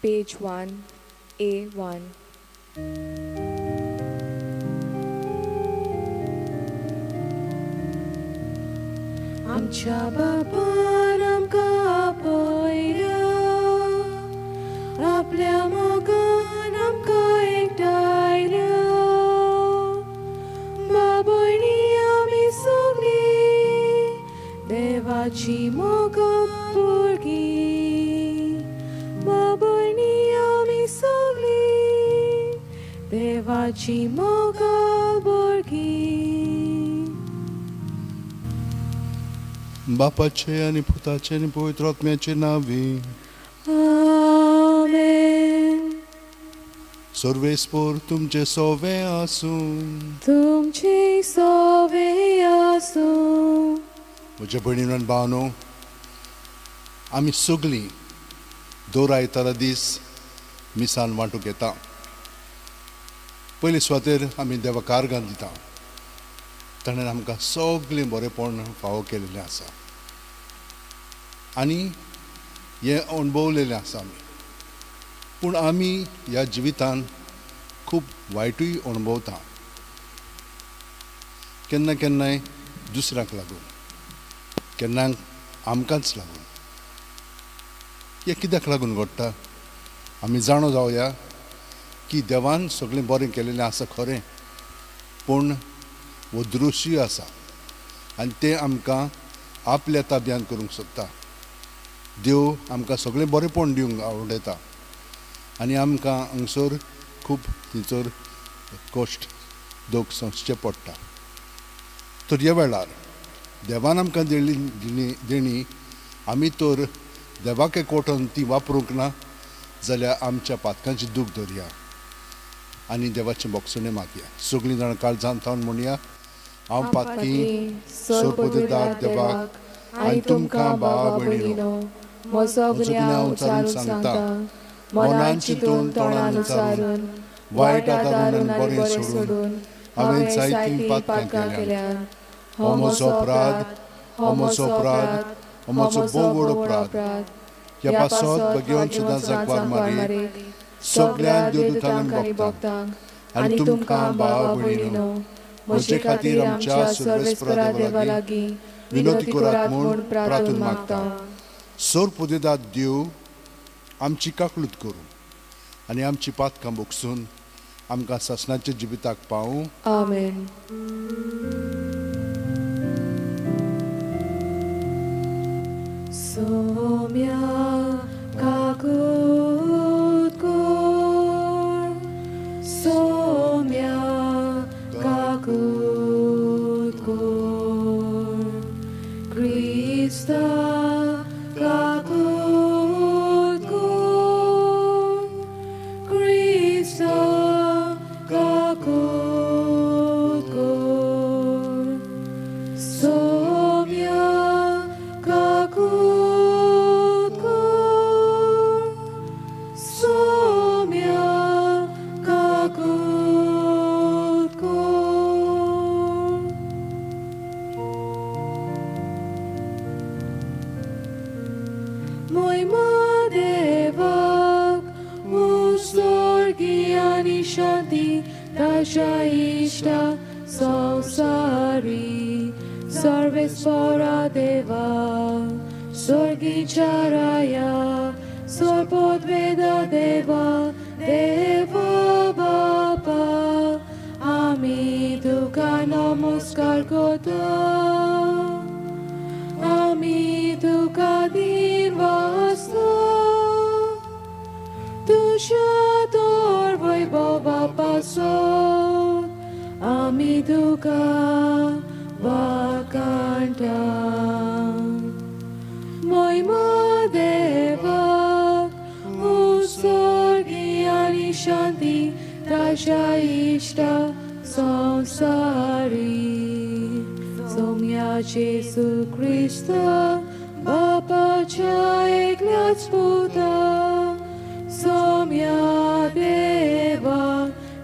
Page 1, A1. आमच्या बापान आमकां आपयल्या, आपल्या मोगान आमकां एकठांयल्या. बाबयणी आमी सगळीं देवाची मोगा भुरगीं, बाबयणी आमी सगळीं देवाची मोगा भुरगीं. बापाचे आनी पुताचे आनी पवित्र आत्म्याचे नांवी. आमेन. सर्वेस्पोर तुमचे सोवे आसूं. तुमचे सोवे आसूं. म्हज्या भयणीन आनी भावनो, आमी सगळीं दर आयतारा दीस मिसान वांटूंक येता. पयले सुवातेर आमी देवाक आर्गां दिता. ताणें आमकां सगळें बरेंपण फावो केल्लें आसा आनी हें अणभवलेलें आसा आमी. पूण आमी ह्या जिवितान खूब वायटूय अणभवता, केन्ना केन्नाय दुसऱ्यांक लागून, केन्ना आमकांच लागून. हें कित्याक लागून घडटा आमी जाणो जावया की देवान सगळें बरें केलेलें आसा खरें, पूण हो दृश्य आसा आनी तें आमकां आपल्या ताब्यान करूंक सोदता. देव आमकां सगळें बरेंपण दिवंक आवडटा आनी आमकां हांगसर खूब थंयसर कश्ट दोख सोंसचें पडटा. तर ह्या वेळार देवान आमकां दिल्ली देणी आमी तर देवाक एकवटून ती वापरूंक ना जाल्यार आमच्या पातकांची दूख धरया आनी देवाचें बोगसणें मागया. सगळीं जाणां काळजान थावन म्हणया, हांव पातकी सरपदेदार देवाक आनी तुमकां भावा भयणीनो म्हजो गुन्यांव उचारून सांगता, मनान चिंतून तोंडान उचारून वायट आदारून आनी बरें सोडून हांवें जायतीं पातकां केल्यांत. हो म्हजो अपराध, हो म्हजो अपराध, हो म्हजो भोव व्हड अपराध. ह्या पासत भगेवन सुद्दां जागवार मारी सगळ्या देवदूतांक आनी भक्तांक आनी तुमकां भावा भयणीनो म्हजे खातीर आमच्या सर्वेस्परा देवा लागीं विनोती करात म्हूण प्रार्थना मागता. सरपुदेदाद देव आमची काकलूत करूं आनी आमची पातकां बोगसून आमकां सासणाच्या जिविताक पावूं. आमेन. सोम्या काकूत कर, सोम्या काकूत कर, क्रिस्ता काकूत कर, क्रिस्ता काकूत कर, सोम्या काकूत कर, सोम्या काकूत कर. मोहिमा देवाक उत्सर्गी आनी शांती ताच्या इश्टा संवसारी. सर्वेस्परा देवा स्वर्गीच्या राया सर्वोद्वेदा देवा देवा बापा आमी तुका नमस्कार करता, आमी तुका दिन वाचता, तुज्या तोर वैभवा पासत आमी तुका वाखाणटा. मोहिमा देवाक उत्सर्गी आनी शांती ताच्या इश्टा संवसारी. सोम्या जेजू क्रिस्ता बापाच्या एकल्याच पुता, सोम्या देवा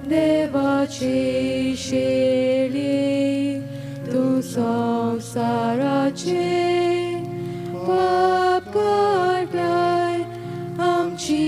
देवाची शेळी, तूं संवसाराचे पाप काडटाय आमची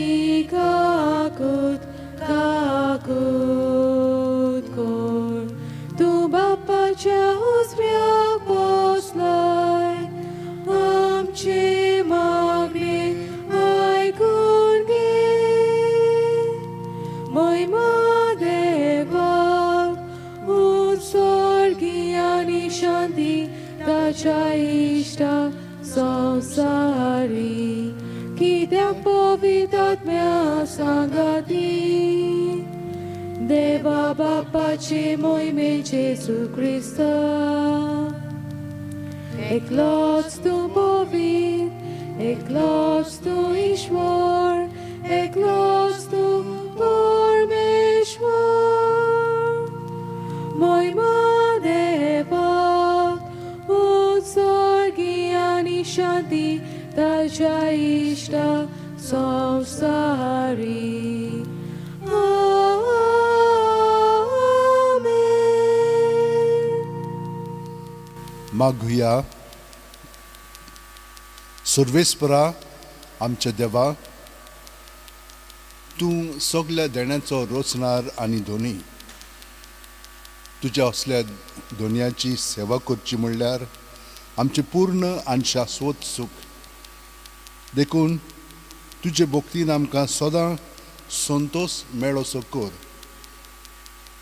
ताच्या इश्टा संवसारी कित्याक पवित्र आत्म्या सांगाती देवा बापाचे मोहिमे जेजू क्रिस्ता एकलोच तूं पवित्र एकलोच तूं ईश्वर एकलोच तूं परमेश्वर मोहिमा देवाक उत्सर्गी आनी शांती ताच्या इश्टा संवसारी. मागुया. सर्वेस्परा आमच्या देवा, तूं सगल्या देण्याचो रोचणार आनी धोनी. तुज्या असल्या धोनयाची सेवा करची म्हणल्यार आमचें पूर्ण आनी शाश्वत सूख. देखून तुजे भक्तीन आमकां सदां संतोश मेळोसो कर.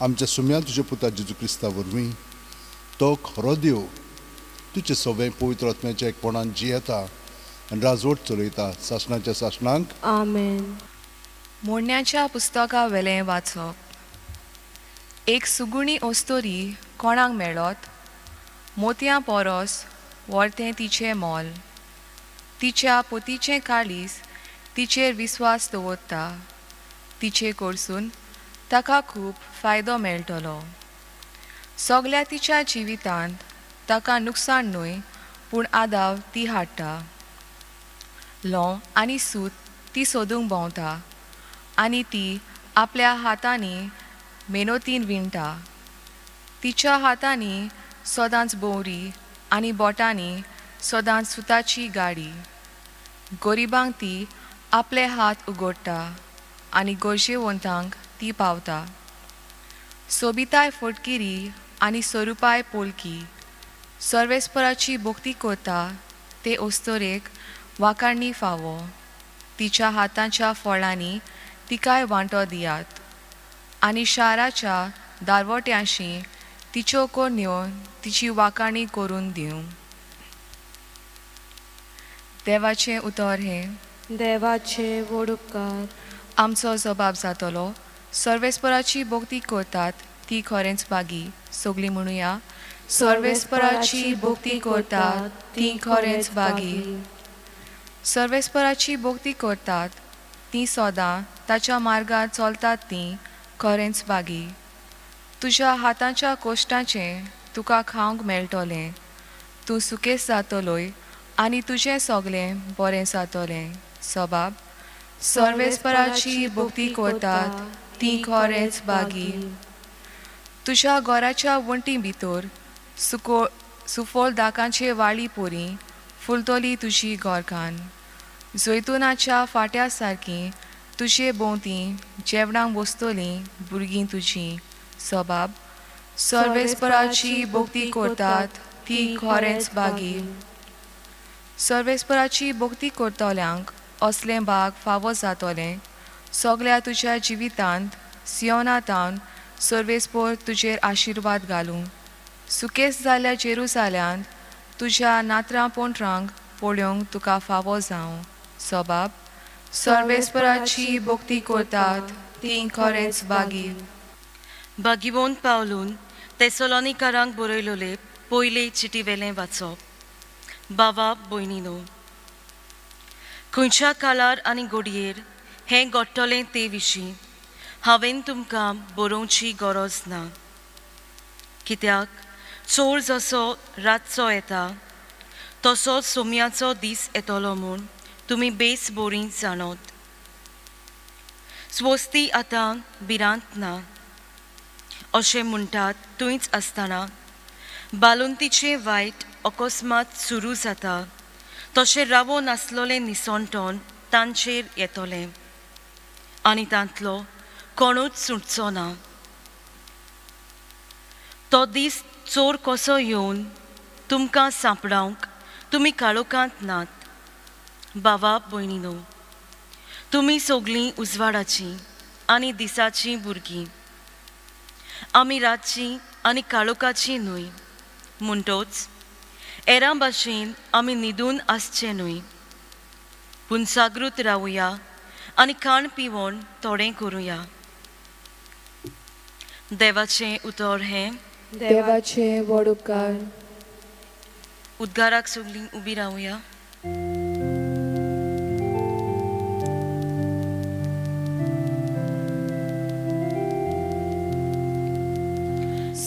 आमच्या सुम्या तुज्या पुता जेजू क्रिस्ता वरवीं तो खरो देव तुजे सगळें पवित्र आत्म्याच्या एकपणान जियेता आनी राजवट चलयता सासणाच्या सासणांक. आमेन. मोडण्याच्या पुस्तका वेलें वाचप. एक सुगुणी ओस्तोरी कोणाक मेळत मोतयां पोरोस वर्तें तिचें मोल. तिच्या पोतीचें काळीज तिचेर विस्वास दवरता. तिचे कडसून ताका खूब फायदो मेळटलो. सगल्या तिच्या जिवितांत ताका नुकसाण न्हय पूण आदाव ती हाडटा. ल्होंव आनी सूत ती सोदूंक भोंवता आनी ती आपल्या हातांनी मेनोतीन विणटा. तिच्या हातांनी सदांच बोवरी आनी बोटांनी सदांच सुताची गाडी. गरिबांक ती आपले हात उगडटा आनी गरजेवंतांक ती पावता. सोबिताय फटकिरी आनी स्वरुपाय पोलकी. सर्वेस्पराची भक्ती करता ते अस्तोरेक वाखाणणी फावो. तिच्या हातांच्या फळांनी तिकाय वांटो दियात आनी शाराच्या दारवट्यांशी तिच्यो कोन्यो तिची वाखाणी करून दिवं. देवाचें उतर हें. देवाचे व्हड उपकार. आमचो जबाब जातलो. सर्वेस्पराची भक्ती करतात ती खरेंच भागी. सगळीं म्हणुया, सर्वेस्पराची भक्ती करतात ती खरेंच भागी. सर्वेस्पराची भक्ती करतात ती सदां ताच्या मार्गार चलतात ती खरेंच भागी. तुज्या हाताच्या कोश्टाचें तुका खावंक मेळटलें. तूं सुकेस जातलोय आनी तुजें सगळें बरें जातलें. सबाब. सर्वेस्पराची भक्ती करतात ती खरेंच भागी. तुज्या घराच्या वण्टी भितर सुफळ दाकांचे वाळी पोरी फुलतली तुजी घरकान्न. जैतुनाच्या फाट्या सारकी तुजे भोंवती जेवणाक बसतलीं भुरगीं तुजीं. सबाब. सर्वेस्पराची भक्ती करतात ती खरेंच भागी. सर्वेस्पराची भक्ती करतल्यांक असलें भाग फावो जातलें. सगल्या तुज्या जिवितांत सियोनातावन सर्वेस्पर तुजेर आशिर्वाद घालूं. सुकेस जाल्ल्या जेरुजाल्यांत तुज्या नात्रां पोंटरांक पळोवंक तुका फावो जावं. सबाब. सर्वेस्पराची भक्ती करतात ती खरेंच भागी. भागिवंत पावलून तेसलोनिकारांक बरयलोले पयले चिटीवेलें वाचप. बाबा भयणीनो, खंयच्या काळार आनी घडयेर हें घडटलें ते विशीं हांवें तुमकां बरोवची गरज ना. कित्याक चोर जसो रातचो येता तसो सोम्याचो दीस येतलो म्हूण तुमी बेस बरी जाणत. स्वस्ती आतां भिरांत ना अशें म्हणटात थंयच आसतना बालुंतीचें वायट अकस्मात सुरू जाता तशें रावो नासलोलें निसणटण तांचेर येतलें आनी तांतलो कोणूच सुटचो ना. तो दीस चोर कसो येवन तुमकां सांपडावंक तुमी काळोखांत नात. बाबा भयणीनो, तुमी सगळीं उजवाडाचीं आनी दिसाचीं भुरगीं. आमी रातचीं आनी काळोखाचीं न्हय. म्हणटोच एरां भाशेन आमी न्हिदून आसचें न्हय, पूण जागृत रावया आनी खाण पिवन थोडें करुया. देवाचें उतर हें. देवाचें व्हड उपकार. उद्गाराक सगळीं उबी रावया.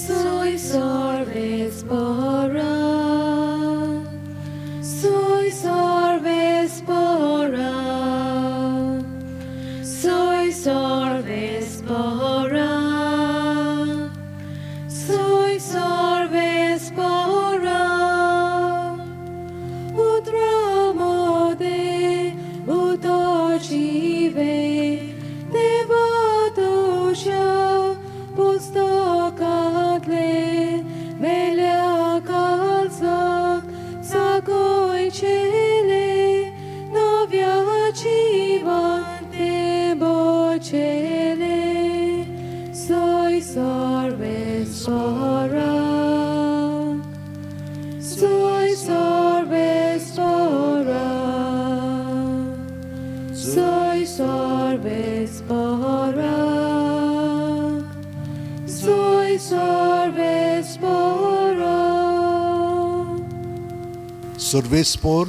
Soy sorves pora, soy sorves pora, soy sorves pora, soy sorves pora. Utramode utochive devatosha pustakatle melia kalzak sagoichele navya chivante bochele. Soy sorves pora, soy sorves pora, soy sorves pora, soy sorves pora. सर्वेस्पोर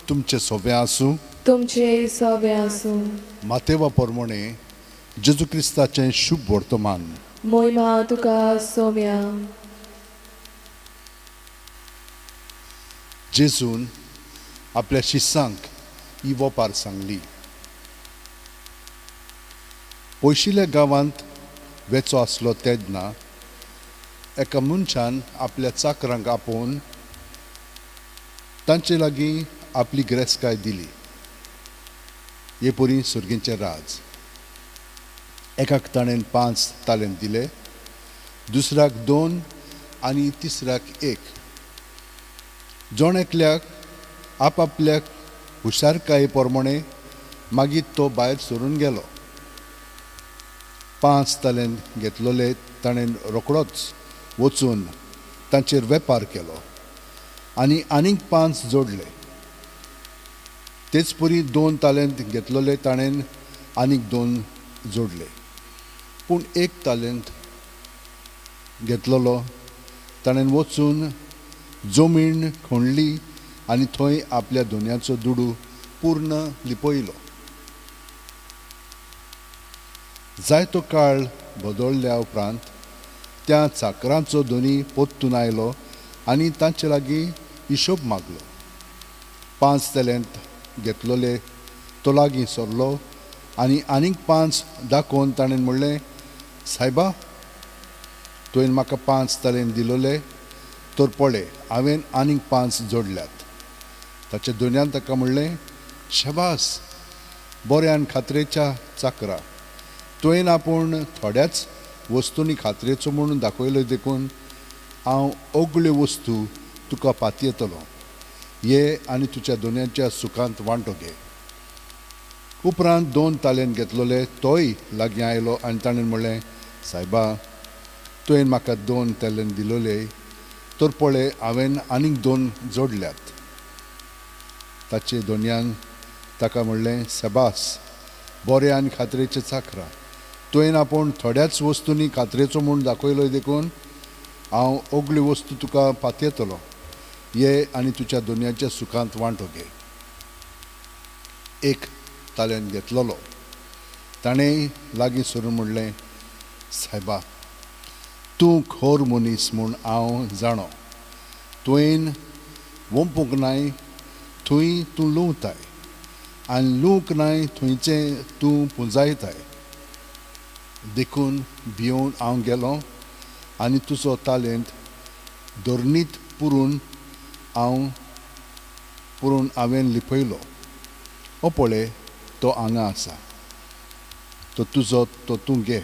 तुमचे सोबे आसूं. तुमचे सोबे आसूं. मातेवा परमणे जेजू क्रिस्ताचें शुभ वर्तमान. मोहिमा तुका सोम्या. जेजून आपल्या शिसांक ही वोपार सांगली. पयशिल्ल्या गांवांत वेचो आसलो तेन्ना एका मनशान आपल्या चाकरांक आपोवन तांचे लागीं आपली गिरेस्तकाय दिली. हे परी सर्गीचें राज. एकाक ताणें 5 तालेंत दिले, दुसऱ्याक 2 आनी तिसऱ्याक 1. जण एकल्याक आपआपल्याक हुशारकाये प्रमाणे मागीर तो भायर सरून गेलो. 5 तालेंत घेतलोले ताणें रोखडोच वचून तांचेर वेपार केलो आनी आनीक 5 जोडले. तेच परी 2 तालेंत घेतलोले ताणें आनीक 2 जोडले. पूण 1 तालेंत घेतलोलो ताणें वचून जमीन खणली आनी थंय आपल्या दोनयाचो दुडू पूर्ण लिपयलो. जायतो काळ बदलल्या उपरांत त्या चाकरांचो धनी परतून आयलो आनी तांचे लागीं हिशोब मागलो. 5 तालेंत घेतलोले तो लागीं सरलो आनी आनीक 5 दाखोवन ताणें म्हणलें, सायबा, तुवें म्हाका 5 तालेंत दिलोले, तर पळय हांवें आनीक 5 जोडल्यात. ताच्या दोनयान ताका म्हणलें, शाबास, बऱ्यान खात्रेच्या चाकरा, तुवें आपूण थोड्याच वस्तूंनी खात्रेचो म्हणून दाखयलो देखून हांव सगळ्यो वस्तू तुका पातयेतलो. ये आनी तुज्या दोनयाच्या सुखांत वांटो घे. उपरांत 2 तालेंत घेतलोले तोय लागीं आयलो आनी ताणें म्हणलें, सायबा, तुवें म्हाका 2 तालेंत दिलोले, तर पळय हांवें आनीक 2 जोडल्यात. ताचे दोनयान ताका म्हणलें, शाबास, बऱ्या आनी खात्रेचे चाकरा, तुवें आपूण थोड्याच वस्तूंनी खात्रेचो म्हूण दाखयलो देखून हांव सगळ्यो वस्तू तुका पातयेतलो. ये आनी तुज्या दोनयाच्या सुखांत वांटो घे. 1 तालेंत घेतलोलो ताणें लागीं सरून म्हणलें, सायबा, तूं खोर मनीस म्हूण हांव जाणो. तुवें वोंपूंक नाय थंय तूं लुंवताय आनी लुवंक नाय थंयचें तूं पुंजायताय. देखून भियोवन हांव गेलो आनी तुजो तालेंत धरणीत पुरून हांवें लिपयलो. हो पळय तो हांगा आसा, तो तुजो तो तूं घे.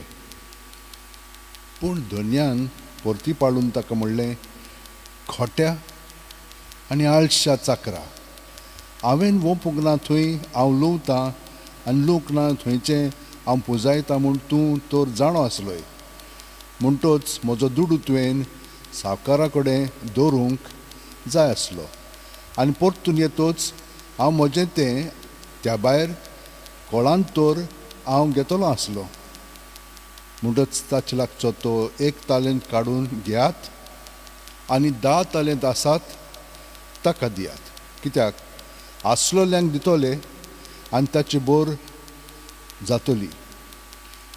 पूण धनयान परती पाडून ताका म्हणलें, खोट्या आनी आळशा चाकरा, हांवें वोंपूंक ना थंय हांव लुंवतां आनी लुवंक ना थंयचें हांव पुंजायतां म्हूण तूं तर जाणो आसलोय. म्हणटोच म्हजो दुडू तुवें सावकारा कडेन दवरूंक जाय आसलो आनी परतून येतोच हांव म्हजें तें त्या भायर कोळांत तर हांव घेतलो आसलो. म्हणटच ताचे लागचो तो 1 तालेंत काडून घेयात आनी 10 तालेंत आसात ताका दियात, कित्याक आसलोल्यांक दितले आनी ताची बोर जातली,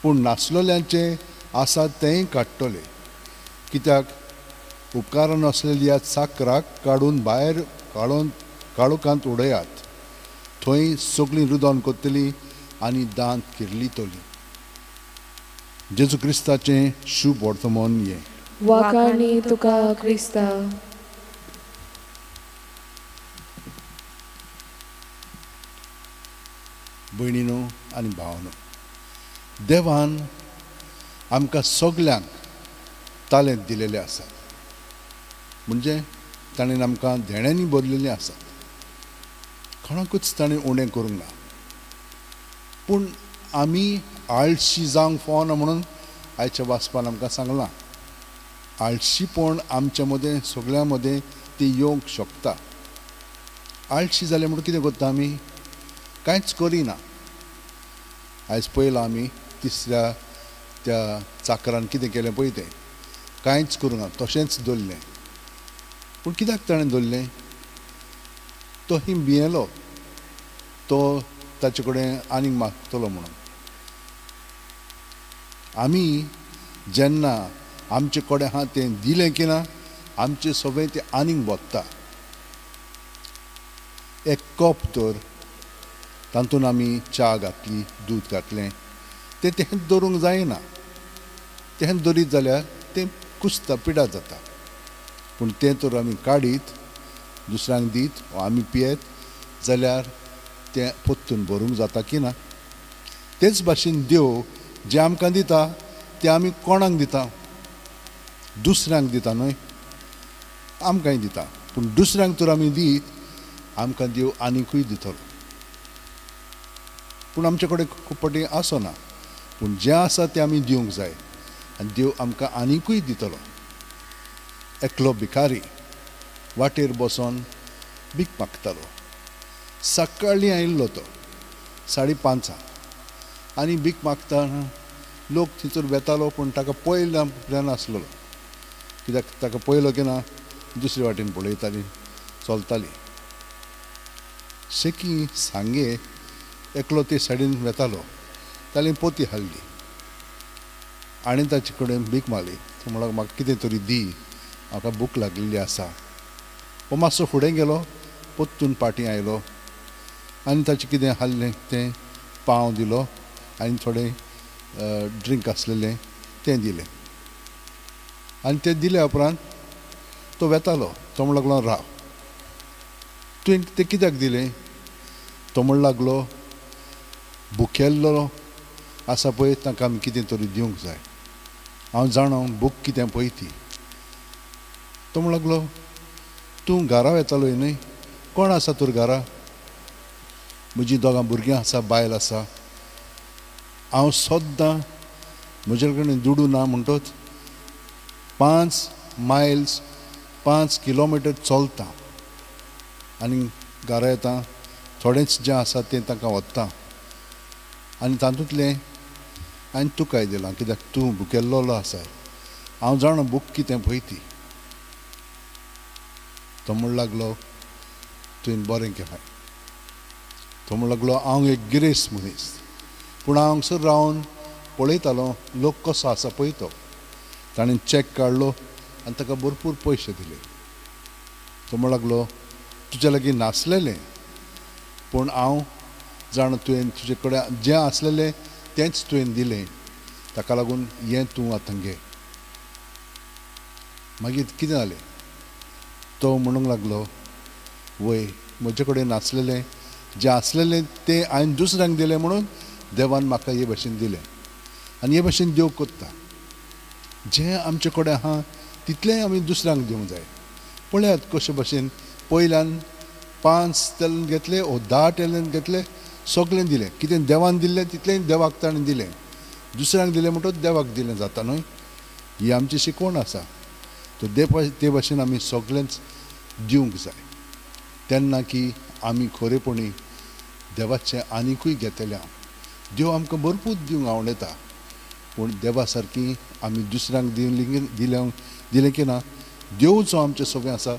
पूण नासलोल्यांचें आसा तेंय काडटले. कित्याक उपकारान आसलेल्या चाकराक काडून भायर काडून काळोखांत उडयात, थंय सगळीं रुदोन करतली आनी दांत किर्लितली. जेजू क्रिस्ताचें शूभ वर्तमान हें. वाखाणी तुका क्रिस्ता. भयणीनो आनी भावनो, देवान आमकां सगल्यांक तालेंत दिलेले आसात, म्हणजे ताणें आमकां धेण्यांनी बदलेले आसात, कोणाकूच ताणें उणें करूंक ना. पूण आमी आळशी जावंक फावना म्हणून आयच्या वाचपान आमकां सांगलां. आळशीपण आमच्या मदें सगळ्यां मदें ती येवंक शकता. आळशी जालें म्हणून कितें करता आमी? कांयच करिना. आयज पळयलां आमी तिसऱ्या त्या चाकरान कितें केलें पळय तें, कांयच करूंक ना, तशेंच दवरलें. पूण कित्याक ताणें दवरलें? तो ही भियेलो, तो ताचे कडेन आनीक मागतलो म्हणून. आमी जेन्ना आमचे कडेन आहा तें दिलें की ना, आमचें सगळें तें आनीक वता. एक कप तर तातूंत आमी च्या घातली, दूद घातलें, तें तें दवरूंक जायना. तें दवरीत जाल्यार तें कुसता, पिडा जाता. पूण तें तर आमी काडीत दुसऱ्यांक दीत वा आमी पियेत जाल्यार तें परतून भरूंक जाता की ना. तेच भाशेन देव जें आमकां दिता तें आमी कोणाक दिता? दुसऱ्यांक दिता न्हय, आमकांय दिता. पूण दुसऱ्यांक तर आमी दीत, आमकां देव आनिकूय दितलो. पूण आमचे कडेन खूब फावटी आसना, पूण जें आसा तें आमी दिवंक जाय आनी देव आमकां आनिकूय दितलो. एकलो भिकारी वाटेर बसोन भीक मागतालो. सकाळीं आयिल्लो तो 5:30 आनी भीक मागतना लोक थंयसर वेतालो, पूण ताका पळयला नासलेलो, कित्याक ताका पळयलो की ना दुसरे वाटेन पळयताली, चलताली. शेकी सांगे एकलो ते सायडीन वेतालो, ताणें पोती हाडली आनी ताचे कडेन भीक मागली. तो म्हणलो, म्हाका कितें तरी दी, म्हाका भूक लागलेली आसा. हो मातसो फुडें गेलो, परतून पाटी आयलो आनी ताचें कितें हाडलें तें पांव दिलो आनी थोडें ड्रिंक आसलेलें तें दिलें. आनी तें दिल्या उपरांत तो वेतालो. तो म्हण लागलो, राव, तुवें तें कित्याक दिलें? तो म्हण लागलो, भुकेल्लो आसा पळय तांकां आमी कितें तरी दिवंक जाय, हांव जाणा भूक कितें पळय ती. तो म्हण लागलो, तूं घरा वेतालो न्हय, कोण आसा तर घरा? म्हजी दोगां भुरगीं आसा, बायल आसा, हांव सद्दां म्हजे कडेन दुडू ना म्हणटच 5 मायल्स 5 किलोमिटर चलता आनी घरा येता, थोडेंच जें आसा तें तांकां वता आनी तातूंतलें हांवें तुकाय दिलां, कित्याक तूं भुकेल्लो आसा, हांव जाणा भूक कितें पळय ती. तो म्हण लागलो, तुवें बरें केलें. तो म्हण लागलो, हांव एक गिरेस्त मनीस, पूण हांव हांगसर रावन पळयतालो लोक कसो आसा पळय तो. ताणें चॅक काडलो आनी ताका भरपूर पयशे दिले. तो म्हण लागलो, तुज्या लागीं नासलेलें, पूण हांव जाणा तुवें तुजे कडेन जें आसलेलें तेंच तुवें दिलें, ताका लागून हें तूं आतां घे. मागीर कितें जालें? तो म्हणूंक लागलो, वय, म्हजे कडेन नासलेलें जें आसलेलें तें हांवें दुसऱ्यांक दिलें म्हणून देवान म्हाका हे भाशेन दिलें. आनी हे भाशेन देव करता. जें आमचे कडेन आहा तितलेंय आमी दुसऱ्यांक दिवंक जाय. पळयात कशे भाशेन पयल्यान 5 तेलन घेतले ओ 10 तेलन घेतले, सगळें दिलें. कितें देवान दिल्लें तितलें देवाक ताणें दिलें, दुसऱ्यांक दिलें म्हणटच देवाक दिलें जाता न्हय. ही आमची शिकवण आसा. तर ते भाशेन आमी सगळेंच दिवंक जाय. तेन्ना की आमी खरेपणी देवाचें आनिकूय घेतले. देव आमकां भरपूर दिवंक आवडटा, पूण देवा सारकी आमी दुसऱ्यांक दिलें दिलें की ना, देव जो आमचे सगळें आसा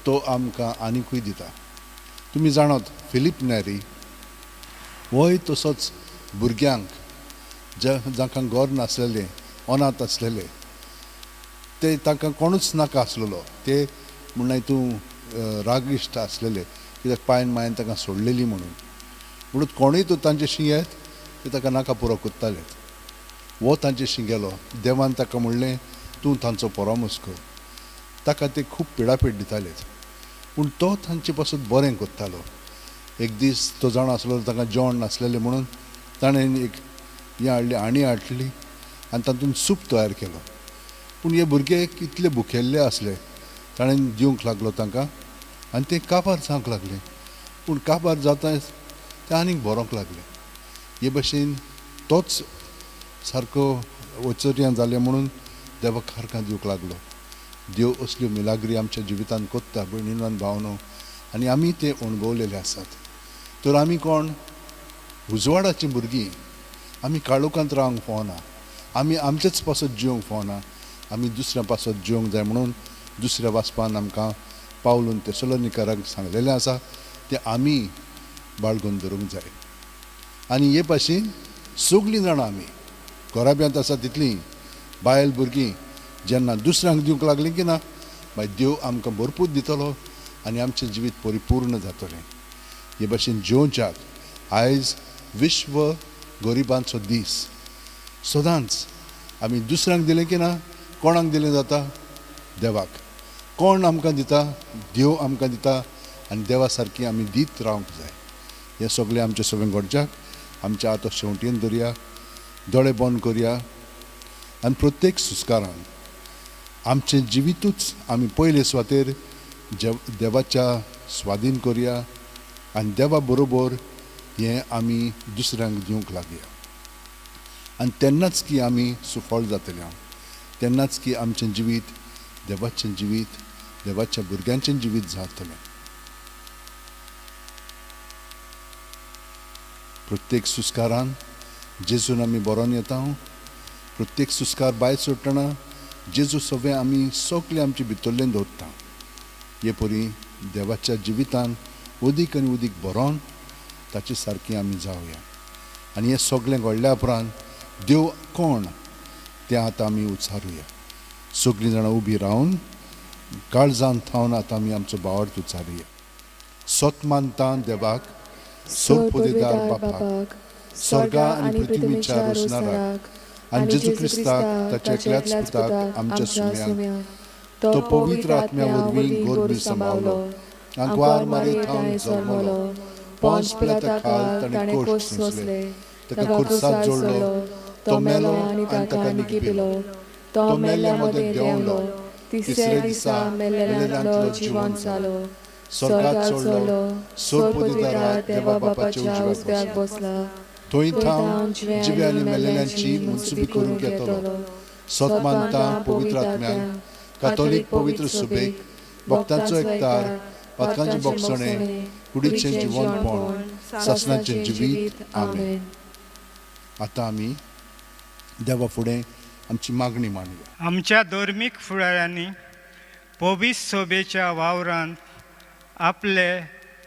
तो आमकां आनिकूय दिता. तुमी जाणात फिलीप नेरी होय तसोच भुरग्यांक जांकां घर नासलेले, अनाथ आसलेले, ते तांकां कोणूच नाका आसलेलो, ते म्हणल्यार तूं रागिश्ट आसलेले कित्याक पायन मायन तांकां सोडलेली म्हणून. म्हणून कोणूय तूं तांचे येत ते ताका नाका पुरो कोत्ताले. हो तांचे गेलो, देवान ताका म्हणलें तूं तांचो परामर्श कर. ताका ते खूब पिडापीड दिताले, पूण तो तांचे पासून बरें कोत्तालो. एक दीस तो जाणा आसलो तांकां जेवण नासलेलें म्हणून ताणें एक हें हाडली, आणी हाडली आनी तातूंत सूप तयार केलो. पूण हे भुरगे कितले भुकेल्ले आसले, ताणें दिवंक लागलो तांकां आनी ते काबार जावंक लागले. पूण काबार जाता ते आनीक बरोवंक लागले. हे भशेन तोच सारको वचर्यां जालें म्हणून देवाक खारकां दिवंक लागलो. देव असल्यो मिलाग्री आमच्या जिवितांत कोत्ता भयणीन आनी भावनो, आनी आमी ते अणभवलेले आसात. तर आमी कोण उजवाडाचीं भुरगीं, आमी काळोखांत रावंक फावना, आमी आमचेच पासत जिवंक फावना, आमी दुसऱ्या पासत जिवंक जाय म्हणून दुसऱ्या वाचपान आमकां पावलून तेसलोनिकारांक सांगलेलें आसा, तें आमी बाळगून धरूंक जाय. आनी हे भाशेन सगळीं जाणां आमी घराब्यांत आसा तितलीं बायल भुरगीं जेन्ना दुसऱ्यांक दिवंक लागलीं की ना, मागीर देव आमकां भरपूर दितलो आनी आमचें जिवीत परिपूर्ण जातलें. हे भाशेन जिवच्याक आयज विश्व गरिबांचो दीस. सदांच आमी दुसऱ्यांक दिलें की ना, कोणाक दिलें जाता? देवाक. कोण आमकां दिता? देव आमकां दिता आनी देवा सारकी आमी दीत रावंक जाय. हें सगळें आमचें सगळें घडच्याक आमच्या आतां शेवटेन धरया, दोळे बंद करया आनी प्रत्येक सुस्कारान आमचें जिवितूच आमी पयले सुवातेर देवाच्या स्वाधीन करया आनी देवा बरोबर हें आमी दुसऱ्यांक दिवंक लागया. आनी तेन्नाच की आमी सुफळ जातले, तेन्नाच की आमचें जिवीत देवाचें जिवीत, देवाच्या भुरग्यांचें जिवीत जातलें. प्रत्येक सुस्कारान जेजून आमी बरोवन येता. प्रत्येक सुस्कार भायर सोडटना जेजू सगळें आमी सगळें आमचे भितरल्यान दवरता. हे परी देवाच्या जिवितान उदीक आनी उदीक बरोवन ताचे सारकें आमी जावया. आनी हें सगळें घडल्या उपरांत देव कोण तें आतां आमी उच्चारुया. सगळीं जाणां उबी रावन काळजान थावन आतां आमी आमचो भावार्थ उच्चारुया. सत मानता देवाक, सोरपोदेदार बापाक, स्वर्गा आनी पृथ्वीच्या रोसणाराक, आनी जेजू क्रिस्ताक ताच्या एकल्याच पुताक आमच्या सुम्याक, तो पवित्र आत्म्या वरवीं गोरबी सांबावलो, आंकवार मारी थावन जल्मलो, पोंच पिलाता खाल ताणें कोश्ट सोंसले, ताका खुर्साक जोडलो, तो मेलो आनी ताका निकिपिलो, तो मेल्ल्या मदें देंवलो, तिसऱ्या दिसा मेल्ल्यांतलो जिवंत जालो, स्वर्गात चडलो, सोरपोदेदारा देवा बापाच्या उजव्याक बसला, थंय थावन जिव्या आनी मेल्ल्यांची मनसुबी करूंक येतलो. सत मानता पवित्र आत्म्याक, कातोलीक पवित्र सुबेक, भक्तांचो एकतार, पातकांचें बोगसणें, कुडीचें जिवनपण, सासणाचें जिवीत. आमेन. आतां आमी देवा फुडें आमची मागणी मांडया. आमच्या धर्मीक फुडाऱ्यांनी पवित्र सभेच्या वावरांत आपले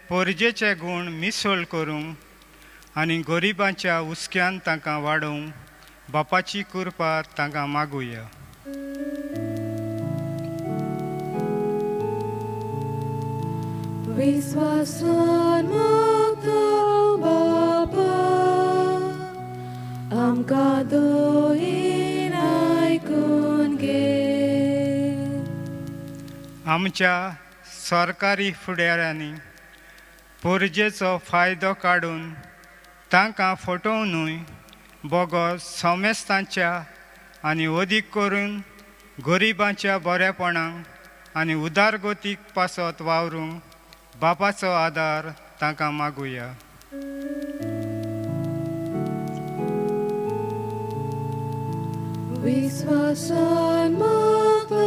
परजेचे गूण मिसळ करूंक आनी गरिबांच्या हुस्क्यान तांकां वाडोवंक बापाची कृपा तांकां मागुया. विस्वासान मागता बापा, आमकां दोयेन आयकून घे. आमच्या सरकारी फुडाऱ्यांनी परजेचो फायदो काडून तांकां फटोवं न्हय, बगर समेस्तांच्या आनी अदीक करून गरिबांच्या बरेपणाक आनी उदारगतीक पासत वावरूंक बापाचो आदार तांकां मागुया. विस्वासान मागता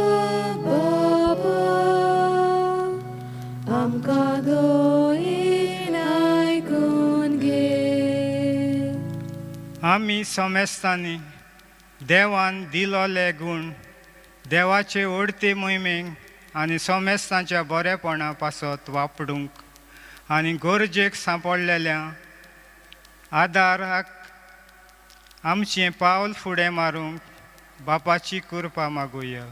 बापा, आमकां दोयेन आयकून घे. आमी समेस्तांनी देवान दिलोले गूण देवाचे ओडते मोहिमेक आनी समेस्तांच्या बरेपणा पासत वापरूंक आनी गरजेक सांपडलेल्या आदाराक आमचें पावल फुडें मारूंक बापाची कृपा मागुया.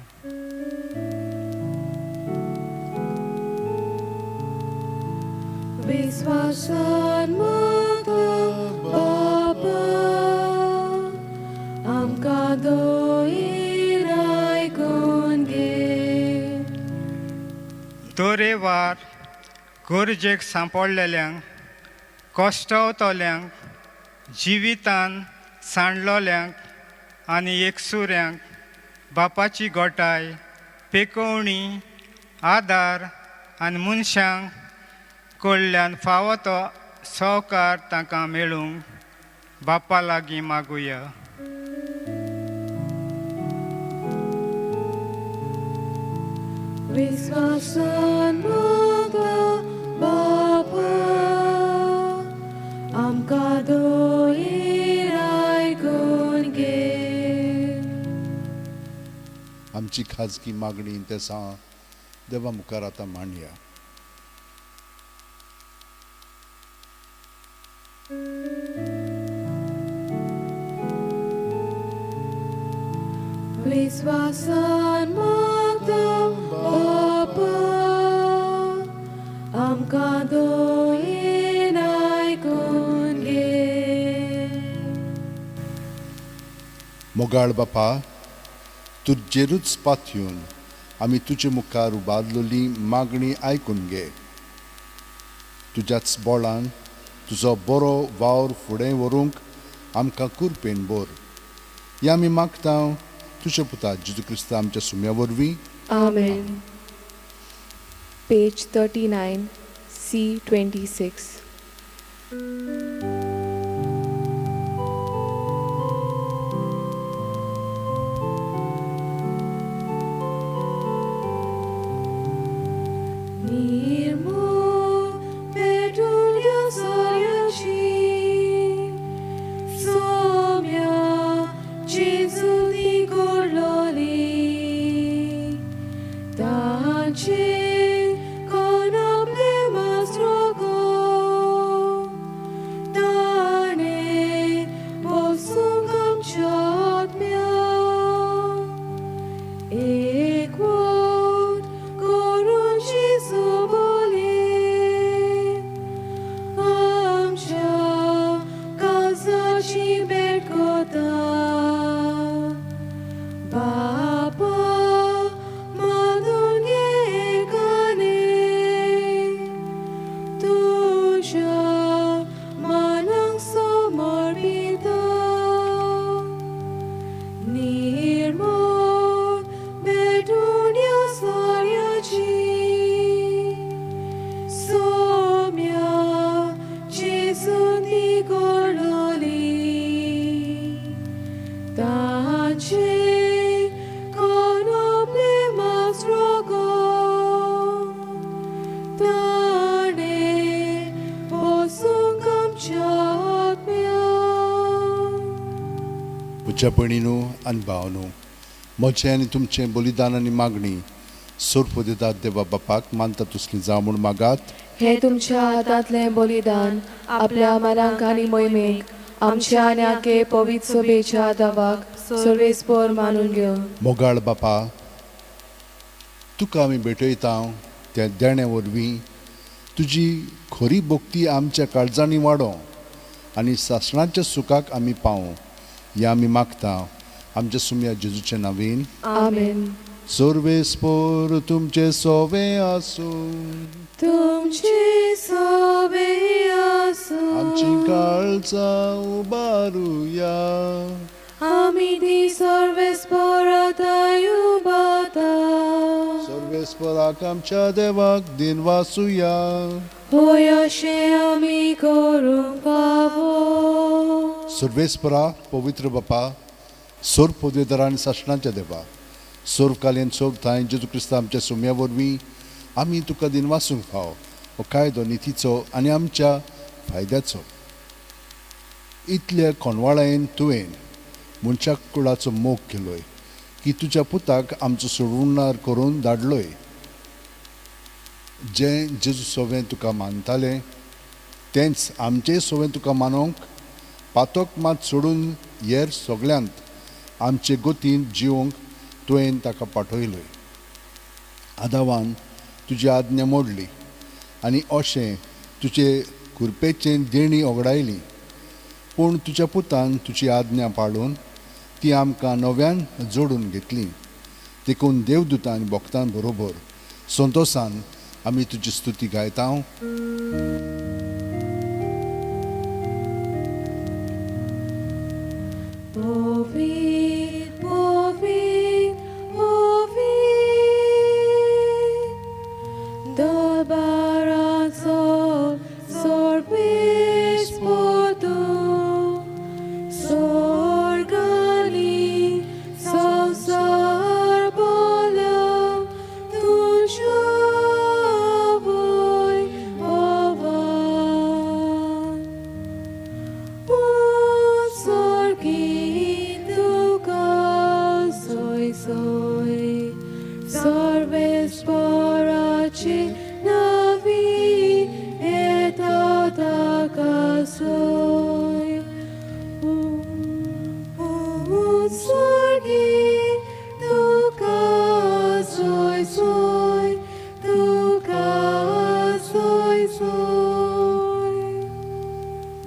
विश्वासान मागता बापा आमकां दोयेन आयकून घे. तरेवार गरजेक सांपडलेल्यांक कश्टवतल्यांक जिवितान सांडलोल्यांक आनी एकसुऱ्यांक बापाची गोटाय पेकोवणी आदार आनी मनशांक कडल्यान फावो तो सहकार तांकां मेळूंक बापा लागीं मागुया. विश्वासान मागता बापा आमकां दोयेन आयकून घे. आमची खाजगी मागणी तेसां देवा मुखार आतां मांडया. विश्वासान मागता बापा आमकां दोयेन आयकून घे. मोगाळ बापा, तुजेरूच पातयेवन आमी तुजे मुखार उबारलेली मागणी आयकून घे. तुज्याच बोळान तुजो बरो वावर फुडें व्हरूंक आमकां कुरपेन बोर. हें आमी मागता तुज्या पुता जेजू क्रिस्ता आमच्या सुम्या वरवीं. आमेन. Page 39, C26. म्हज्या भयणीनू आनी भावनू, म्हजें आनी तुमचें बलिदान आनी मागणी सोरपोदेतात देवा बापाक मानता तसली जावं म्हूण मागात. हें तुमच्या हातांतलें बलिदान आपल्या मनाक आनी मोहिमेक आमच्या आनी आखे पवित्र सभेच्या दावाक सर्वेस्पर मानून घेवन. मोगाळ बापा, तुका आमी भेटयता त्या देण्या वरवीं तुजी खरी भक्ती आमच्या काळजांनी वाडोवं आनी सासणाच्या सुखाक आमी पावूं हें आमी मागता आमच्या सुम्या जेजूच्या नांवान. आमेन. सर्वेस्पर तुमचे सोवे आसूं. तुमचे सोवे आसूं. आमची काळजां उबारुया. आमी ती सर्वेस्पराताय उबाता. सर्वेस्पराक आमच्या देवाक दिनवासुया. होय अशें आमी करूंक फावो. सर्वेस्परा पवित्र बापा, सोर पदवेदार आनी सासणाच्या देवा, सोर कालीन सोर थांय जेजू क्रिस्ता आमच्या सुम्या वरवीं आमी तुका दिनवासूंक फाव. हो कायदो नितीचो आनी आमच्या फायद्याचो। इतले कोनवाळायेन तुवें मनशा कुळाचो मोग केलोय की तुज्या पुताक आमचो सोडवणार करून धाडलोय। जें जेजू सोवें तुका मानतालें तेंच आमचें सोवें तुका मानोंक पातोक मात सोडून हेर सगळ्यांत आमचे गोतीन जिवंक तुवें ताका पाठयलोय। आदावान तुजी आज्ञा मोडली आनी अशें तुजे कृपेचें देणी ओगडायली, पूण तुज्या पुतान तुजी आज्ञा पाळून ती आमकां नव्यान जोडून घेतली। देखून देवदूतां आनी भक्तां बरोबर संतोसान आमी तुजी स्तुती गायता।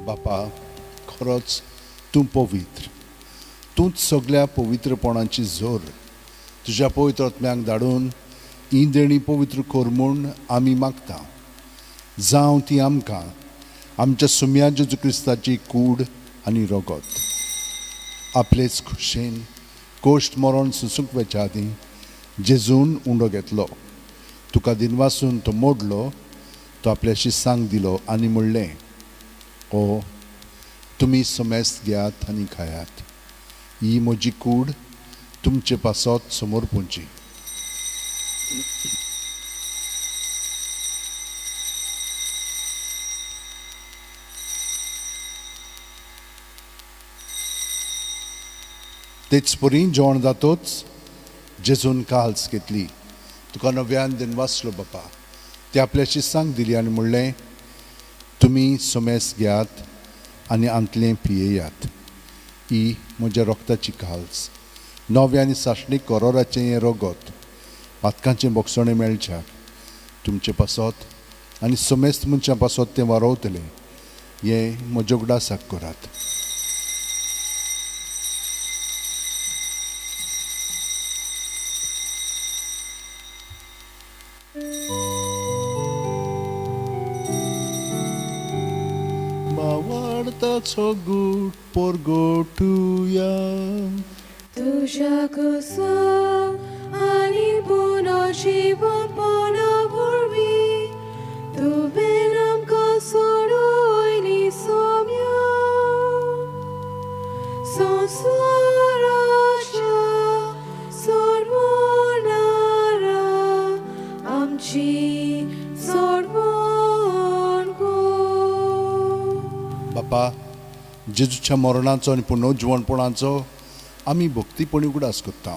बापा, खरोच तूं पवित्र, तूंच सगळ्या पवित्रपणाची जोर। तुज्या पवित्र आत्म्याक धाडून ही देणी पवित्र कर म्हूण आमी मागता। जावं ती आमकां आमच्या सुम्या जेजू क्रिस्ताची कूड आनी रगत। आपलेच खुशेन कोश्ट मरण सुसूंक वेच्या आदीं जेजून उंडो घेतलो, तुका दिनवासून तो मोडलो, तो आपल्याशी सांग दिलो आनी म्हणलें, ओ तुमी समेस्त घेयात आनी खायात, ही म्हजी कूड तुमचे पासत समोर पुंची। तेच परी जेवण जातोच जेजून काल्स घेतली, तुका नव्यान दिनवासलो बापा, ते आपल्याशी सांग दिली आनी म्हणलें, तुमी समेस्त घेयात आनी आंतलें पियेयात, ही म्हज्या रोगताची काल्स, नव्या आनी सासणीक कोरोराचें हें रगत पातकांचें बोगसणें मेळच्याक तुमचे पासत आनी समेस्त मनशां पासत तें वारोवतलें, हें म्हज्या उगडासाक करात। मावार्ताचो गूट परगटुया तुज्या कुसा आनी पुनर्जीवनपणा वरवीं तुवें आमकां सोडयली सोम्या संवसाराच्या सोडवणारा आमची सोडवण कर। बापा, जेजूच्या मरणाचो आनी पुनर्जीवनपणाचो आमी भक्तीपणी उगडास करता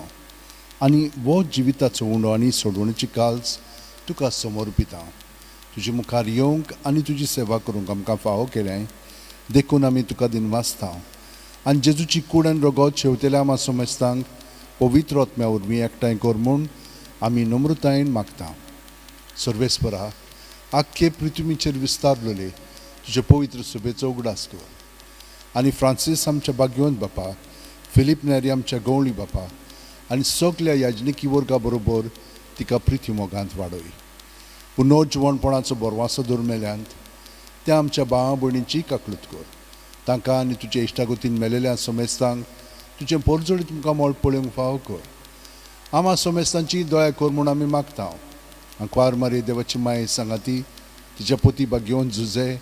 आनी हो जिविताचो उंडो आनी सोडवणेची काल्स तुका समर्पिता। तुजे मुखार येवंक आनी तुजी सेवा करूंक आमकां फावो केलें देखून आमी तुका दिनवासता आनी जेजूची कूड आनी रगत शेवतेल्या आमा समेस्तांक पवित्र आत्म्या वरवीं एकठांय कर म्हूण आमी नम्रतायेन मागता। सर्वेस्परा, आख्खे पृथ्वीचेर विस्तारलेले तुजे पवित्र सभेचो उगडास कर आनी फ्रांसीस आमच्या भाग्यवंत बापा, फिलीप नेरी आमच्या गवळी बापा आनी सगल्या याजनिकी वर्गा बरोबर तिका प्रिती मोगांत वाडय। पुनर्जिवणपणाचो बरवासो धरून मेल्यांत त्या आमच्या भावा भयणींची काकळूत कर, तांकां आनी तुजे इश्टागतीन मेलेल्या समेस्तांक तुजें पोरजोळी तुमकां मोळ पळोवंक फावो कर। आमा समेस्तांची दया कर म्हूण आमी मागता। आंकवार मारी देवाची माये सांगाती तिच्या पोती भाग्योवन झुजे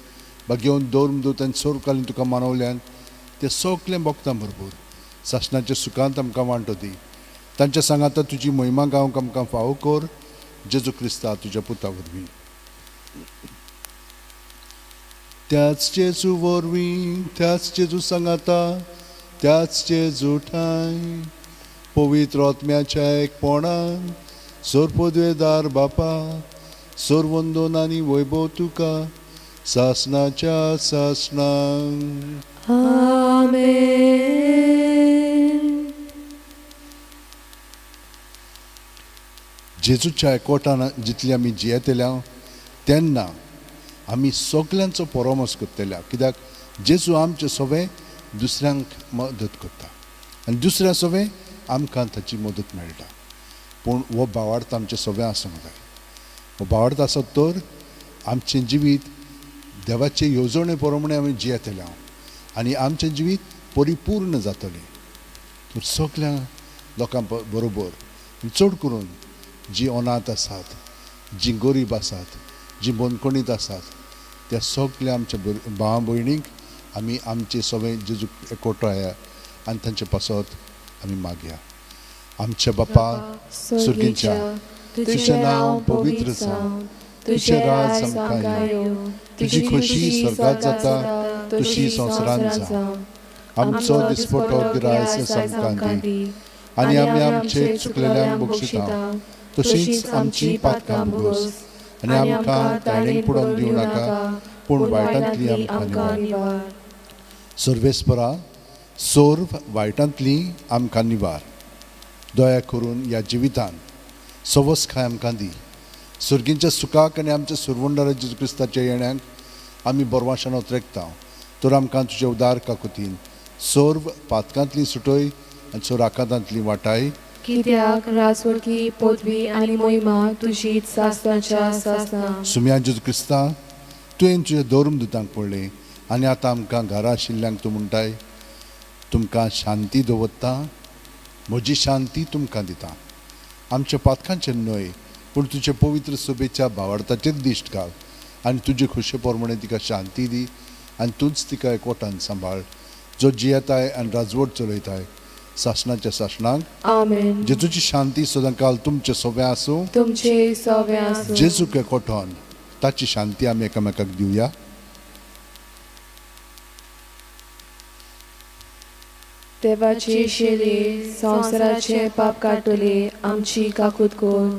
भाग्योवन दौर्म आनी सोरकालीन तुका मानवल्यान ते सगळें भोगता भरपूर सासणाच्या सुखांत आमकां वांटो दी। तांच्या सांगाता तुजी महिमा गावंक आमकां फावो कर, जेजू क्रिस्ता तुज्या पुता वरवीं। त्याच जेजू वरवीं, त्याच जेजू सांगाता, त्याच जेजू ठांय, पवित्र आत्म्याच्या एकपणान, सोरपोदवेदार बापा, सोरवंदोन आनी वैभव तुका सासनाच्या सासनाक. आमेन. जेजूच्या एकवटान जितली आमी जियेतल्या तेन्ना आमी सगल्यांचो परामर्श करतल्या, कित्याक जेजू आमचे सवे दुसऱ्यांक मदत करता आनी दुसऱ्या सवे आमकां ताची मदत मेळटा. पूण हो भावार्थ आमचे सवे आसूंक जाय. हो भावार्थ आसत तर आमचें जिवीत देवाचे येवजणे प्रमाणे आमी जियेतले आनी आमचें जिवीत परिपूर्ण जातलें. तर सगल्या लोकां बरोबर चड करून जी अनाथ आसात, जी गरीब आसात, जी बंदखणीत आसात, त्या सगल्या आमच्या भावा भयणींक आमी आमचे सगळे जेजू एकवटाया आनी तांचे पासत आमी मागया. आमच्या बापा सुर्गींच्या, तुजें नांव पवित्र जावं, तुजें राज आमकां येवं, तुजी खोशी स्वर्गांत जाता तशी संवसारांत जावं. आमचो दिसपटो गिरायस आमकां दी आनी आमी आमचे चुकलेल्यांक बक्षिता तशीच आमची पातकां भोगोस आनी आमकां ताणेक पडोवन दिवं नाका, पूण वायटांतली आमकां निवार. सर्वेस्परा, सर्व वायटांतली आमकां निवार. दया करून ह्या जिवितान सवसखाय आमकां दी. सुर्गींच्या सुखाक आनी आमच्या सुरवंडारा जेजू क्रिस्ताच्या येण्याक आमी बरवाशान ओतरेकता. तर आमकां तुजे उदार काकुतीन सर्व पातकांतली सुटय आनी सर्व आकांतांतली वाटाय. कित्याक राजवडकी, पदवी आनी मोहिमा तुजीच सासणाच्या सासणा. सुम्या जेजू क्रिस्ता, तुवें तुज्या धर्म दुतांक पडलें आनी आतां आमकां घरा आशिल्ल्यांक तूं म्हणटाय, तुमकां शांती दवरता, म्हजी शांती तुमकां दिता. आमच्या पातकांचेर न्हय पूण तुजे पवित्र सभेच्या भावार्थाचेर दिश्ट घाल आनी तुजे खोशे प्रमाणे तिका शांती दी आनी तूंच तिका एकवटान सांबाळ, जो जियेताय आनी राजवट चलयताय सासणाच्या सासणाक. आमेन. जेजूची शांती सदांकाल तुमचे सोवे आसूं, तुमचे सोवे आसूं. जेजूक एकवटान ताची शांती आमी एकामेकाक दिवया. देवाची शेली संवसाराचे पाप काडटली आमची काकूत कर.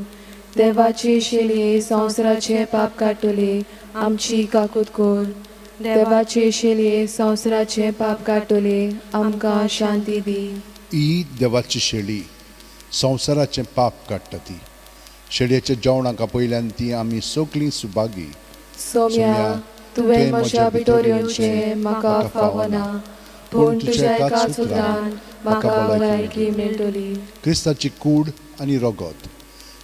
देवाची शेली संवसाराचे पाप काडटली आमची काकूत कर. देवाची शेली संवसाराचे पाप काडटली आमकां शांती दी. ही देवाची शेळी संवसाराचें पाप काडटा. ती शेळयेच्या जेवणाक आपयल्यान ती आमी सगळीं सुभागी. सोम्या, तुवें म्हज्या भितर येवचें म्हाका फावना, पूण तुज्या एकाच उतरान म्हाका भलायकी मेळटली. क्रिस्ताची कूड आनी रगत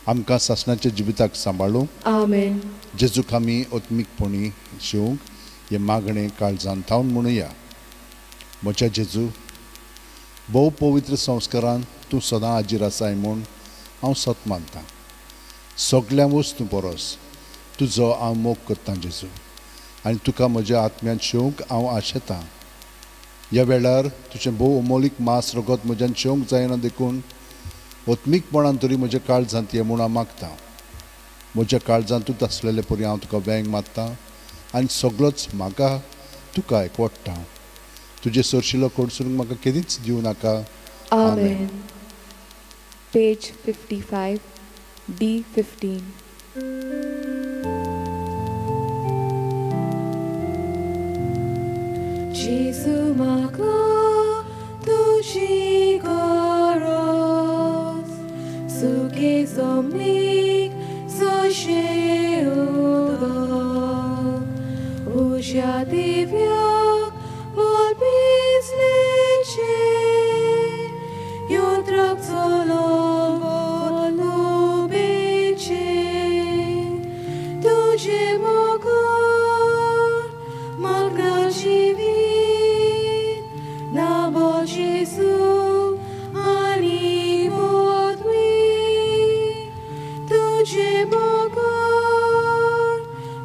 आमकां सासणाच्या जिविताक सांबाळूं. आमेन. जेजूक आमी आत्मीकपणी शिवंक हें मागणें काळजान थावन म्हणुया. म्हज्या जेजू, भोव पवित्र संस्कारान तूं सदां हाजीर आसाय म्हूण हांव सत मानतां. सगल्या वस्तूं परस तुजो हांव मोग करतां जेजू, आनी तुका म्हज्या आत्म्यान शिवंक हांव आशेतां. ह्या वेळार तुजें भोव अमोलीक मांस रगत म्हज्यान शिवंक जायना देखून आत्मीकपणान तरी म्हज्या काळजांत ये म्हूण हांव मागतां. म्हज्या काळजांतूच आसलेले परी हांव तुका वेंग मारतां आनी सगळोच म्हाका तुका एकवट्टा. तुजें सरशिलो कडसून म्हाका केदीच दिवं नाका. आमेन. पेज 55 D15. जेजू म्हाका तुजी गरज, सुके जमनीक जशें उदक, उज्या दिव्याक बोलपी भिजलेचें, यंत्राक चलोवंक बोलूबेचें, तुजें मोगान म्हाका जिवीत ना बो जेजू आनी पदवी, तुजें मोगान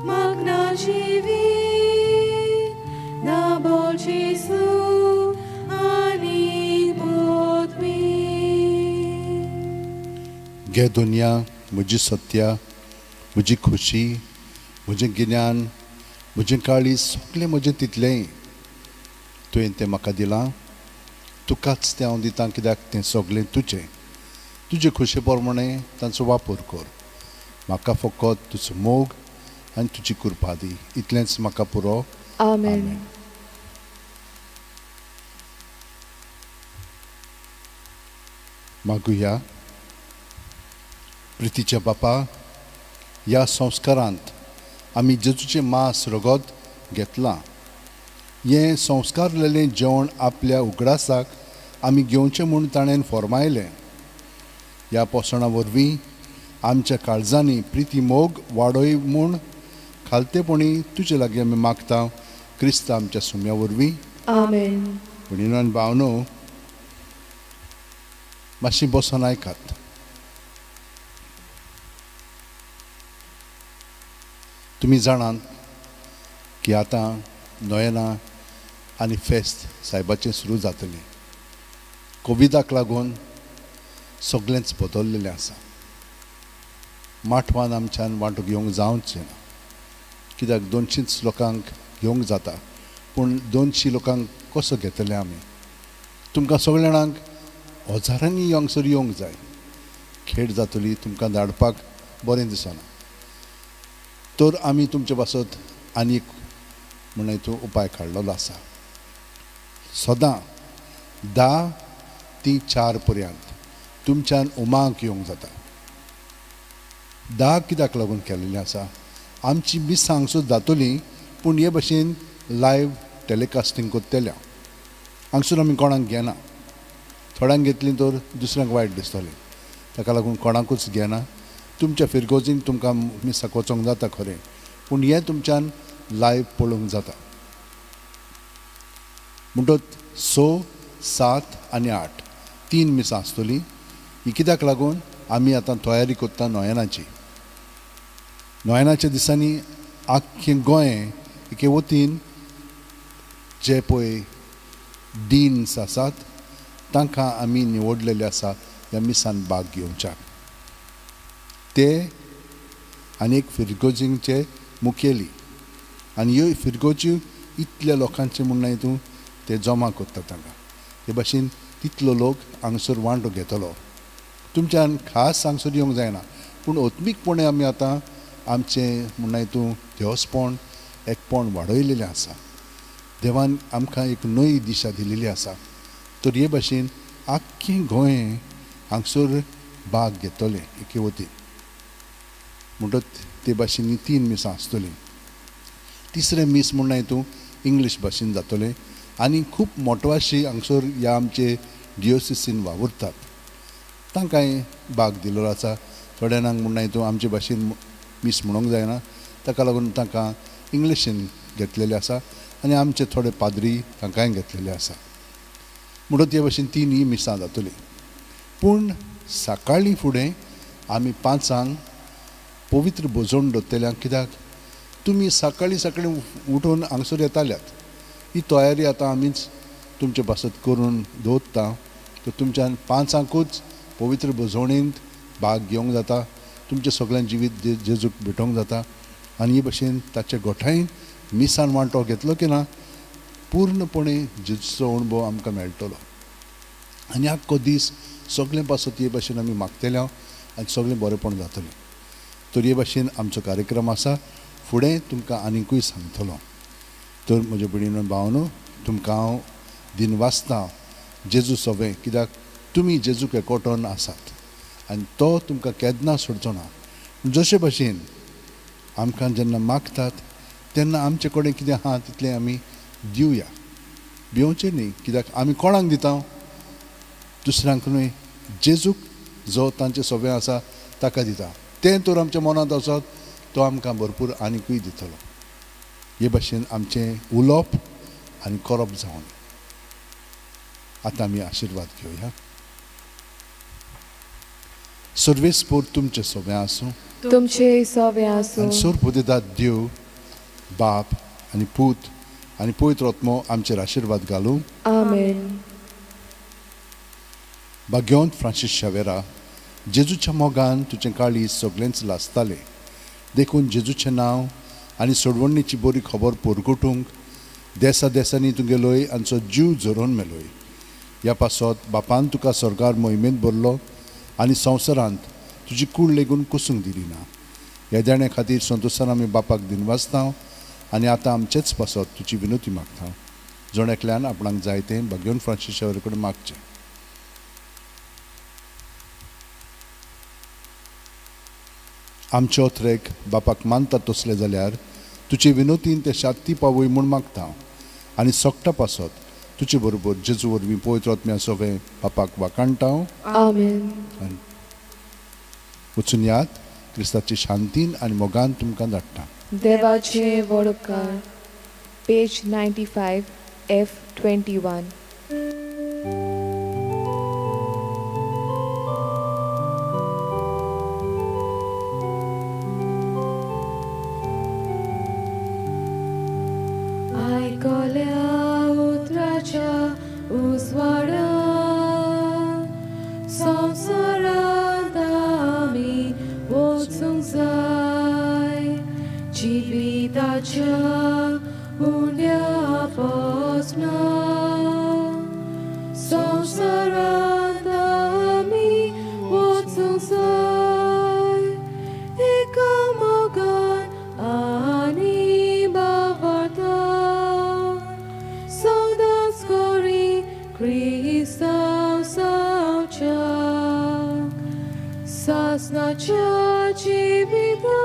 म्हाका जिवीत ना बो जेजू आनी पदवी. घे दुनिया म्हजी सत्या, म्हजी खोशी, म्हजें गिन्यान, म्हजें काळीज सगळें म्हजें तितलेंय तुवें तें म्हाका दिलां, तुकाच तें हांव दितां, कित्याक तें सगळें तुजें. तुजे खोशे प्रमाणे तांचो वापर कर. म्हाका फकत तुजो मोग आनी तुजी कृपा दी, इतलेंच म्हाका पुरो. आमेन. मागुया. प्रितीच्या बापा, ह्या संस्कारांत आमी जेजूचें मांस रगत घेतलां. हें संस्कारलेलें जेवण आपल्या उगडासाक आमी घेवचें म्हूण ताणें फॉर्मायलें. ह्या पोसणां वरवीं आमच्या काळजांनी प्रिती मोग वाडय म्हूण खालतेपणी तुजे लागीं आमी मागता, क्रिस्त आमच्या सुम्या वरवीं. आमेन. भयणीनो भावनो, मातशी बसून आयकात. तुमी जाणात की आतां नोयेना आनी फेस्त सायबाचें सुरू जातलें. कोविडाक लागून सगळेंच बदललेलें आसा. माठवान आमच्यान वांटो घेवंक जावचें ना, कित्याक 200 लोकांक घेवंक जाता, पूण 200 लोकांक कसो घेतले आमी? तुमकां सगळ्या जाणांक हजारांनी हांगसर येवंक जाय. खेळ जातली, तुमकां धाडपाक बरें दिसना. तर आमी तुमचे पासत आनी एक म्हण तूं उपाय काडलेलो आसा. सदां 10 ते 4 पर्यंत तुमच्यान उमाक येवंक जाता. 10 कित्याक लागून केलेलें आसा? आमची मिसां हांगसर जातली, पूण हे भशेन लायव्ह टेलिकास्टींग करतले. हांगसर आमी कोणाक घेना. थोड्यांक घेतलीं तर दुसऱ्यांक वायट दिसतलें, ताका लागून कोणाकूच घेना. तुमच्या फिरगोजीन तुमकां मिसाक वचोंक जाता खरें, पूण हें तुमच्यान लायव्ह पळोवंक जाता. म्हणटच 6, 7 आनी 8 3 मिसां आसतलीं. ही कित्याक लागून आमी आतां तयारी करता नोयेनाची. नोयेनाच्या दिसांनी आख्खें गोंय एके वतीन जे पळय डीन्स आसात तांकां आमी निवडलेले आसा ह्या मिसान भाग घेवच्याक. ते आनी एक फिरगोजींचे मुखेली, आनी ह्यो फिरगोजी इतल्या लोकांचे म्हूण न्हय तूं ते जमा करता तांकां. ते भाशेन तितलो लोक हांगसर वांटो घेतलो. तुमच्यान खास हांगसर येवंक जायना, पूण आत्मीकपणे आमी आतां आमचें म्हण तूं देवस्पण एकपण वाडयलेलें आसा. देवान आमकां एक नवी दिशा दिलेली आसा. तर हे भाशेन आख्खें गोंय हांगसर भाग घेतलें एके वतीन. म्हणटच ते भाशेन ही 3 मिसां आसतलीं. तिसरें मीस म्हण तूं इंग्लीश भाशेन जातलें आनी खूब मोटवाशी हांगसर ह्या आमचे डिओसिसीन वावुरतात तांकांय भाग दिल्लो आसा. थोड्या जाणांक म्हण तूं आमचे भाशेन मीस म्हणूंक जायना, ताका लागून तांकां इंग्लिशीन घेतलेलें आसा आनी आमचे थोडे पाद्री तांकांय घेतलेले आसा. म्हणून ते भाशेन 3 मिसां जातलीं. पूण सकाळीं फुडें आमी 5 पवित्र भोजन दवरतले. कित्याक तुमी सकाळीं सकाळीं उठून हांगसर येताल्यात. ही तयारी आतां आमीच तुमचे पासत करून दवरता. तर तुमच्यान 5 पवित्र भोजवणेंत भाग घेवंक जाता. तुमचें सगळ्यां जिवीत जेजूक भेटोवंक जाता. आनी हे भशेन ताचे गोठायेन मिसान वांटो घेतलो की ना, पूर्णपणे जेजूचो अणभव आमकां मेळटलो. आनी आख्खो दीस सगळें पासत हे भशेन आमी मागतले आनी सगळें बरेंपण जातलें. तर हे भाशेन आमचो कार्यक्रम आसा. फुडें तुमकां आनीकूय सांगतलो. तर म्हज्या भयणीनो भावनो, तुमकां हांव दिनवासता जेजू सवें, कित्याक तुमी जेजूक एकवटोन आसात आनी तो तुमकां केन्ना सोडचो ना. जशे भशेन आमकां जेन्ना मागतात तेन्ना आमचे कडेन कितें आहा तितलें आमी दिवया, भिवचें न्ही. कित्याक आमी कोणाक दिता? दुसऱ्यांक न्हय, जेजूक जो तांचे सवें आसा ताका दिता. तें तर आमच्या मनांत वचत तो आमकां भरपूर आनीकूय दितलो. हे भाशेन आमचें उलोवप आनी करप जावन आतां आमी आशिर्वाद घेवया. सर्वेस्पोर तुमचें सोबें आसूं, तुमचें सोबें आसूं. आनी सर्वबुद्धिदात देव बाप आनी पूत आनी पवित्र आत्मो आमचेर आशिर्वाद घालूं. आमेन. भाग्यवंत फ्रांसीस शावेरा, जेजूच्या मोगान तुजें काळीज सगळेंच लासतालें, देखून जेजूचें नांव आनी सोडवणीची बरी खबर परगटूंक देसा देसांनी तुगेलोय आमचो जीव झरोवन मेलोय. ह्या पासत बापान तुका स्वर्गार मोहिमेंत भरलो आनी संवसारांत तुजी कूड लेगून कुसूंक दिली ना. ह्या देण्या खातीर संतोशान आमी बापाक दिनवासता आनी आतां आमचेच पासत तुजी विनोती मागता. जण एकल्यान आपणाक जाय तें भाग्यवन फ्रांसीस कडेन मागचें. आमचे ओथरेक बापाक मानता तसले जाल्यार तुजे विनोतीन ते शांती पावय म्हूण मागता आनी सोगटा पासत तुजे बरोबर जेजू वरवीं पवित्र आत्म्या सोवें बापाक वाखाणटा. आमेन. वचून यात, क्रिस्ताची शांतीन आनी मोगान तुमकां धाडटा. देवाचे व्हड उपकार. पेज 95 F21. आयकल्या उतराच्या उजवाडा संवसारांत आमी वचूंक जाय, जिविताच्या उण्या पसना संवसारांत आमी वचूंक जाय, एका मोगान आनी भावार्थान सदांच करी क्रिस्तांव जावच्याक सासणाच्या जिवितांत.